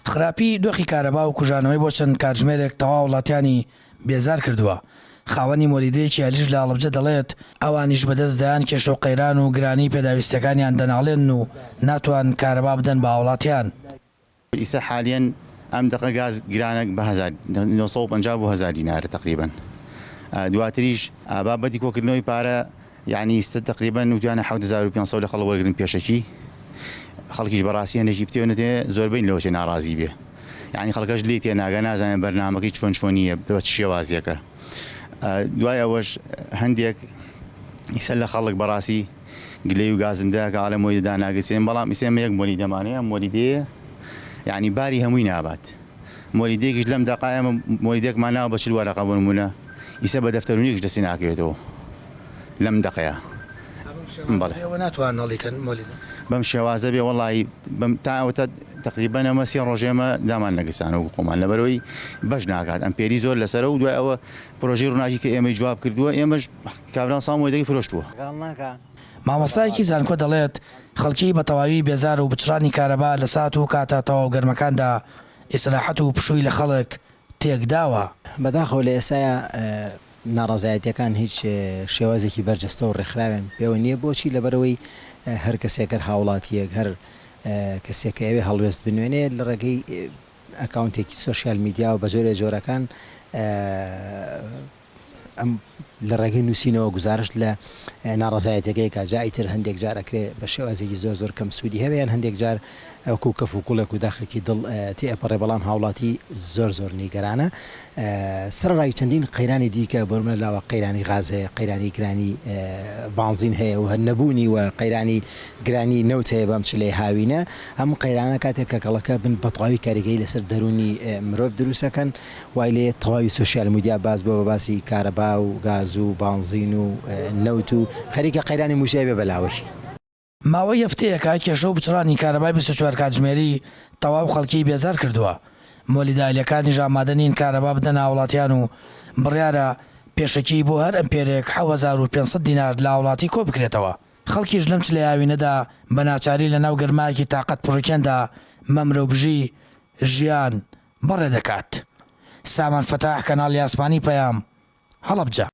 خراپی دۆخی کارەبا و کوژانەوەی بۆ چەند کاتژمێرێک تەواو وڵاتیانی بێزار کردووە. خاوەنی مۆلیدەیەکی ئەلیش لە هەڵەبجە دەڵێت، ئەوانیش بەدەست دەیان کێشە و قەیران و گرانیی پێداویستییەکانیان دەناڵێنن و ناتوان کارەبا بدەن بە هاوڵاتیان. ئیسە حالیەن ئەم دەقە گاز گرانە بە هەزار 950 بۆ هەزار دینارە تەقریبەن دواتریش بابەتی کۆکردنەوەی پارە یعنی ئیستە تەقریبەن وتویانە 7500 لە خەڵک وەرگرن پێشەکی خەڵکیش بەڕاستی هەندێکی پتێو نەتێ زۆربەی لەوەچێ ناڕازی بێ یعنی خەڵکەش لێی تێناگا نازانێت بەرنامەکەی چۆن چۆنیە بە چ شێوازێکە دوای ئەوەش هەندێک ئیسە لە خەڵک بەڕاستی گلەی و گازندە کە ئەڵێ مۆلیدە داناگرتێن بەڵام ئیسە ئێمە یەک مۆلیدەمان هەیە ئەم مۆلیدەیە یعنی باری هەمووی نابات مۆلیدەیەکیش لەم دەقا ئێمە مۆلیدێکمان ناوە بە 40 وەرەقە بۆ نمونە ئیسە بە دەفتەرونیکش دەستی ناکەوێتەوە لەم دەقەیە بەڵێ ئێوە ناتوان هەڵیکەن مۆلیدە بەم شێوازە بێ وەڵی بەم تا ئەوەتە تقریبا ئەمە سێ ڕۆژ ئێمە دامان نەگرسانەوە خۆمان لەبەرەوەی بەش ناکات ئەم پێری زۆر لەسەرە و دوای ئەوە پرۆژەی ڕووناکی کە ئێمەی جواب کردووە ئێمەش کابرا ساڵ مۆلیدەکەی فرۆشتووە. مامۆستایەکی زانکۆ دەڵێت، خەڵکی بە تەواوی بێزار و بچڕانی کارەبا لە سات و کاتە تەواو گەرمەکاندا ئیسراحەت و پشووی لە خەڵک تێکداوە. بەداخەوە لە ئێستایا ناڕەزایەتیەکان هیچ شێوازێکی بەرجەستە و ڕێکخراویان پێوە نییە، بۆچی؟ لەبەرئەوەی هەر کەسێک هەر هاوڵاتییەک هەر کەسێک کە ئەیەوێ هەڵوێست بنوێنێ لە ڕێگەی ئەکاونتێکی سۆشیال میدیاوە بە جۆرێ جۆرەکان ئەم لە ڕێگەی نووسینەوە گوزارشت لە ناڕەزایەتیەکەی کا، جا ئیتر هەندێک جار ئەکرێ بە شێوازێکی زۆر زۆر کەم سوودی هەبێ یان هەندێک جار وەکوو کەف و کوڵێک و داخێکی دڵ تێ ئەپەڕێ بەڵام هاوڵاتی زۆر زۆر نیگەرانە سەرەڕای چەندین قەیرانی دیکە بۆ نمونە لاوە قەیرانی غاز هەیە قەیرانی گرانی بانزین هەیە و نەبوونی و قەیرانی گرانی نەوت هەیە بەم چلەی هاوینە ئەم قەیرانە کاتێک کە کەڵەکە بن بەتەواوی کاریگەری لەسەر دەروونی مرۆڤ دروست ئەکەن وای لێ تەواوی سۆشیال میدیا باس بووە بە باسی کارەبا و گاز و بانزین و نەوت و خەریکە قەیرانی مووچەی بێ بەلاوەکی. ماوەی هەفتەیەکە کێشە و پچڕانی کارەبای 24 کاتژمێری تەواو خەڵکی بێزار کردووە، مۆلیدە ئالیەکانیش ئامادە نین کارەبا بدەنە هاوڵاتیان و بڕیارە پێشەکی بۆ هەر ئەمپێرێک 7500 دینار لە هاوڵاتی کۆبکرێتەوە. خەڵکیش لەم چلەی هاوینەدا بە ناچاری لەناو گەرمایەکی تاقەت پڕوکێندا مەمرە و بژی ژیان بەڕێ دەکات. سامان فەتاح کەناڵی ئاسمانی پەیام، هەڵەبجە.